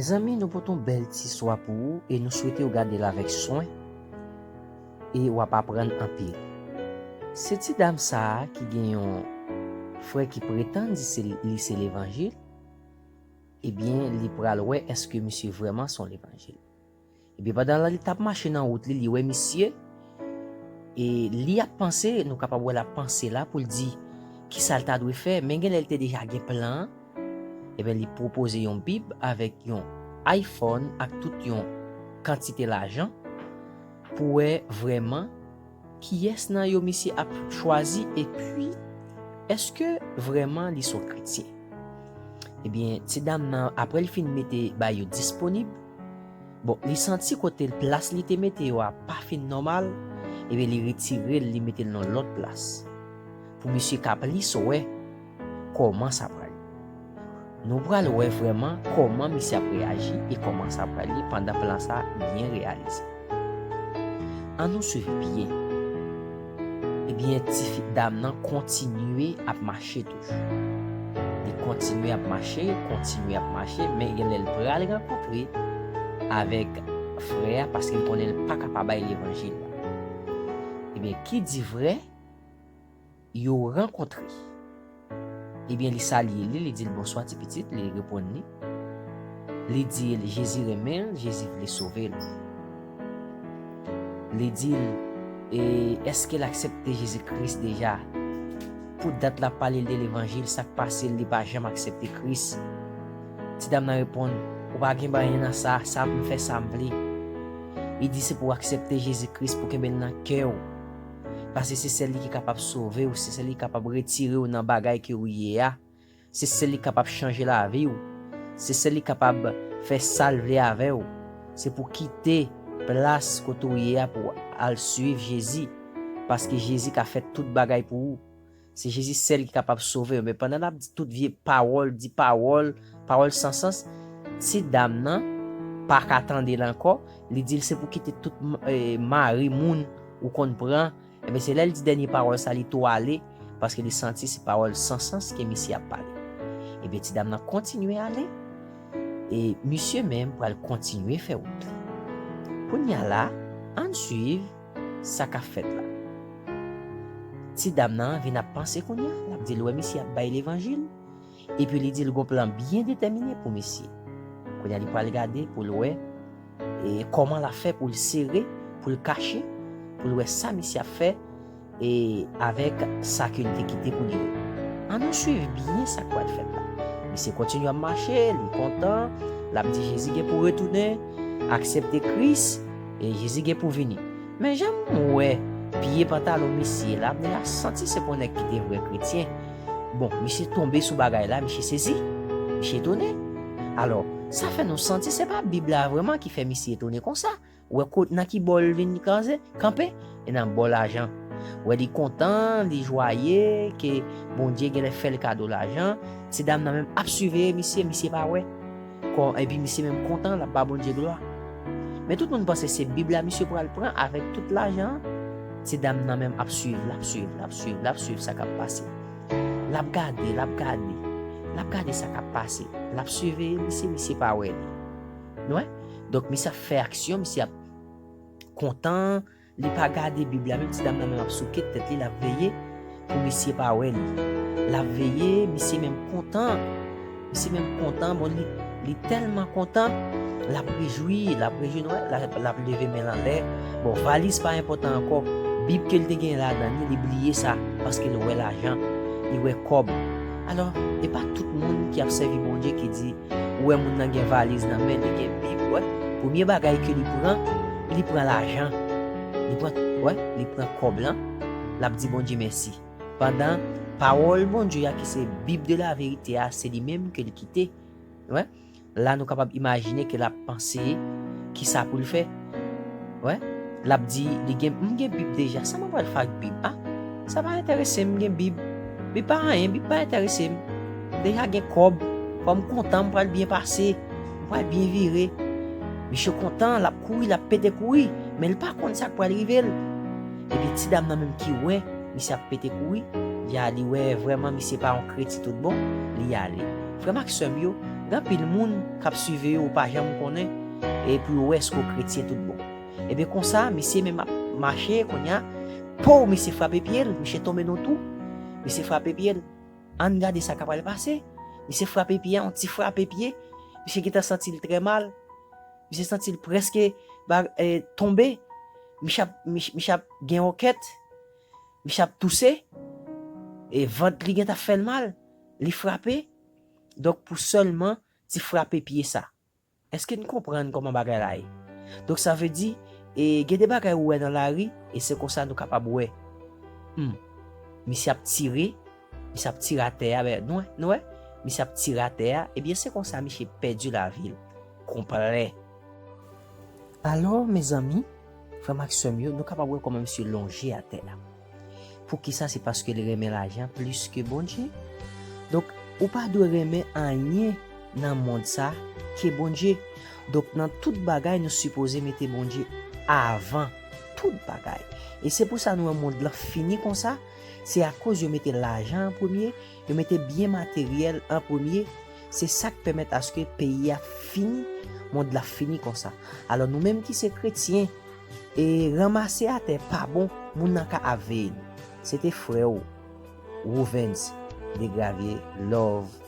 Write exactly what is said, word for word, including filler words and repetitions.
Zanmi, nou pote yon bèl ti istwa pou ou e nou swete w gade l avèk swen e w ap aprann anpil. Se ti dam sa a ki gen yon frè ki pretann di se, li se levanjil, ebyen, li pral wè èske misye vrèman se yon levanjil. Ebyen, pandan l ap mache nan wout li, li wè misye, e li ap panse, nou kapab wè l ap panse la pou l di kisa l ta dwe fè, men genlè l te deja gen plan an. Ebyen, li pwopoze yon bib avèk yon iPhone ak tout yon kantite lajan pou wè vrèman kiyès nan yo misye ap chwazi, epi èske vrèman li se yon kretyen. Ebyen, ti dam nan, apre l fin mete bay yo disponib, bon, li santi kote plas li te mete yo a pa fin nòmal, ebyen, li retire l, li mete l nan lòt plas. Pou misye ka plis wè kòman sa pral ye. Nou pral wè vrèman kòman misye ap reyaji e kòman sa pral ye pandan plan sa byen reyalize. Ann nou swiv byen. Ebyen, ti fi dam nan kontinye ap mache toujou. Li kontinye ap mache, kontinye ap mache, men genlè l pral rankontre avèk frè a paske l konnen l pa ka pa bay levanjil la. Ebyen, ki di vrè, yo rankontre. Ebyen, li salye li, li di l, "Bonswa, ti pitit," li reponn li. Li di l, Jezi renmen l, Jezi vle sove l. Li di l, e, èske l aksepte Jezi Kris deja? Pou dat l ap pale l de levanjil, sa k pase l, li pa janm aksepte Kris. Ti dam nan reponn, "Ou pa gen anyen nan sa, sa m fè sa m vle." Li di, "Se pou w aksepte Jezi Kris, pou w kenbe l nan kè w. Paske se sèl li ki kapab sove w, se sèl li ki kapab retire w nan bagay ke w ye a. Se sèl li kapab chanje lavi w. Se sèl li kapab fè sa l vle avè w. Se pou w kite plas kote w ye a pou w al swiv Jezi. Paske Jezi ka fè tout bagay pou ou. Se Jezi sèl ki kapab sove w." Men pandan l ap di tout vye pawòl, di pawòl, pawòl san sans, ti dam nan pa ka tande l ankò. Li di l, "Se pou w kite tout, eh, mari moun ou konn pran." Ebyen, se lè l di dènye pawòl sa, li tou ale, paske li santi se pawòl san sans ke misye ap pale. Ebyen, ti dam nan kontinye ale, e misye menm pral kontinye fè wout li. Kounye a la, ann swiv sa k ap fèt la. Ti dam nan vin ap panse kounye a, l ap di l wè misye ap bay levanjil, epi li di l gon plan byen detèmine pou misye. Kounye a li pral gade pou l wè e kòman l ap fè pou l sere, pou l kache, pou l wè sa misye ap fè, e avèk sa ke l te kite pou li yo. Ann nou swiv byen sa k pral fèt la. Misye kontinye ap mache, li kontan, l ap di Jezi gen pou retounen, aksepte Kris, e Jezi gen pou vini. Men jan m wè pye pantalon misye la, m deja santi se pa yon nèg ki te vrè kretyen. Bon, misye tonbe sou bagay la, misye sezi, misye etone. Alò, sa fè nou santi se pa Bib la vrèman ki fè misye etone konsa. Ou wè kot, nan ki bò l vin kanze, kanpe, e nan bò lajan. Ou wè li kontan, li jwaye, ke Bondye genlè fè l kado lajan. Ti dam nan menm ap siveye misye, misye pa wè. Kò, epi misye menm kontan, l ap ba Bondye glwa. Men tout moun panse se Bib la misye pral pran avèk tout lajan an. Ti dam nan menm ap swiv, l ap swiv, l ap swiv, l ap swiv sa k ap pase. L ap gade, l ap gade, l ap gade sa k ap pase. L ap siveye misye, misye pa wè li. Nou wè? Donk, misye ap fè aksyon, misye ap kontan, li pa gade Bib la, menm ti dam nan menm ap souke tèt li, l ap veye pou misye pa wè li. L ap veye, misye menm kontan. Misye menm kontan, bon, li, li tèlman kontan, l ap rejwi, l ap rejwi, nou wè, l ap, l ap leve men l anlè. Bon, valiz pa enpòtan ankò. Bib ke l te gen ladan li, li bliye sa, paske l wè lajan, li wè kòb. Alò, e pa tout moun ki ap sèvi Bondye ki di, ou wè moun nan gen valiz nan men, li gen Bib, wè. Premye bagay ke li pran, li pran lajan. Li pran, wè, li pran kòb lan, l ap di Bondye mèsi. Pandan pawòl Bondye a, ki se Bib de la verite a, se li menm ke li kite. Wè. La, nou kapab imajine ke l ap panse kisa pou l fè. Wè. L ap di, li gen, "M gen Bib deja, sa mwen pral fè ak Bib a? Sa pa enterese m, m gen Bib. Bib pa anyen, Bib pa enterese m. M deja gen kòb, kòm kontan, m pral byen pase, m pral byen vire." Misye kontan, l ap kouri, l ap pete kouri, men l pa konn sa k pral rive l. Epi ti dam nan menm ki wè misye ap pete kouri, li a, li wè vrèman misye pa yon kretyen tout bon, li ale. Frè m ak sè m yo, Gen anpil moun k ap swive yo, ou pa janm konnen, epi ou wè èske w kretyen tout bon. Ebyen konsa, misye menm ap mache kounye a, pow, misye frape pye l, misye tonbe nan twou, misye frape pye l. Ann gade sa k ap pral pase. Misye frape pye a, yon ti frape pye. Misye gentan santi l trè mal. Misye santi l prèske ba, eh, tonbe. Misye ap, mich- misye ap gen wòkèt. Misye ap touse. E vant li gentan fè l mal. Li frape. Donk, pou sèlman ti frape pye sa. Èske n konprann kòman bagay la ye? Donk, sa vle di, e, gen de bagay ou wè nan lari, e se konsa nou kapab wè. Hmm. Misye ap tire, misye ap tire atè a, ben, nou wè, nou wè? Misye ap tire atè a, ebyen, se konsa misye pèdi lavi l. Konplè. Alò, mezanmi, frè m ak sè m yo, nou kapab wè kòman misye lonje atè a. Poukisa? Se paske li renmen lajan plis ke Bondye. Donk, ou pa dwe renmen anyen nan mond sa ke Bondye. Donk, nan tout bagay, nou sipoze mete Bondye avan tout bagay. E se pou sa nou wè mond lan fini konsa, se akoz yo mete lajan an premye, yo mete byen materyèl an premye, se sa k pèmèt aske peyi a fini, mond la fini konsa. Alò, nou menm ki se kretyen, e ranmase atè pa bon, moun nan ka ap veye nou. Se te frè w, Wovens Degravye, love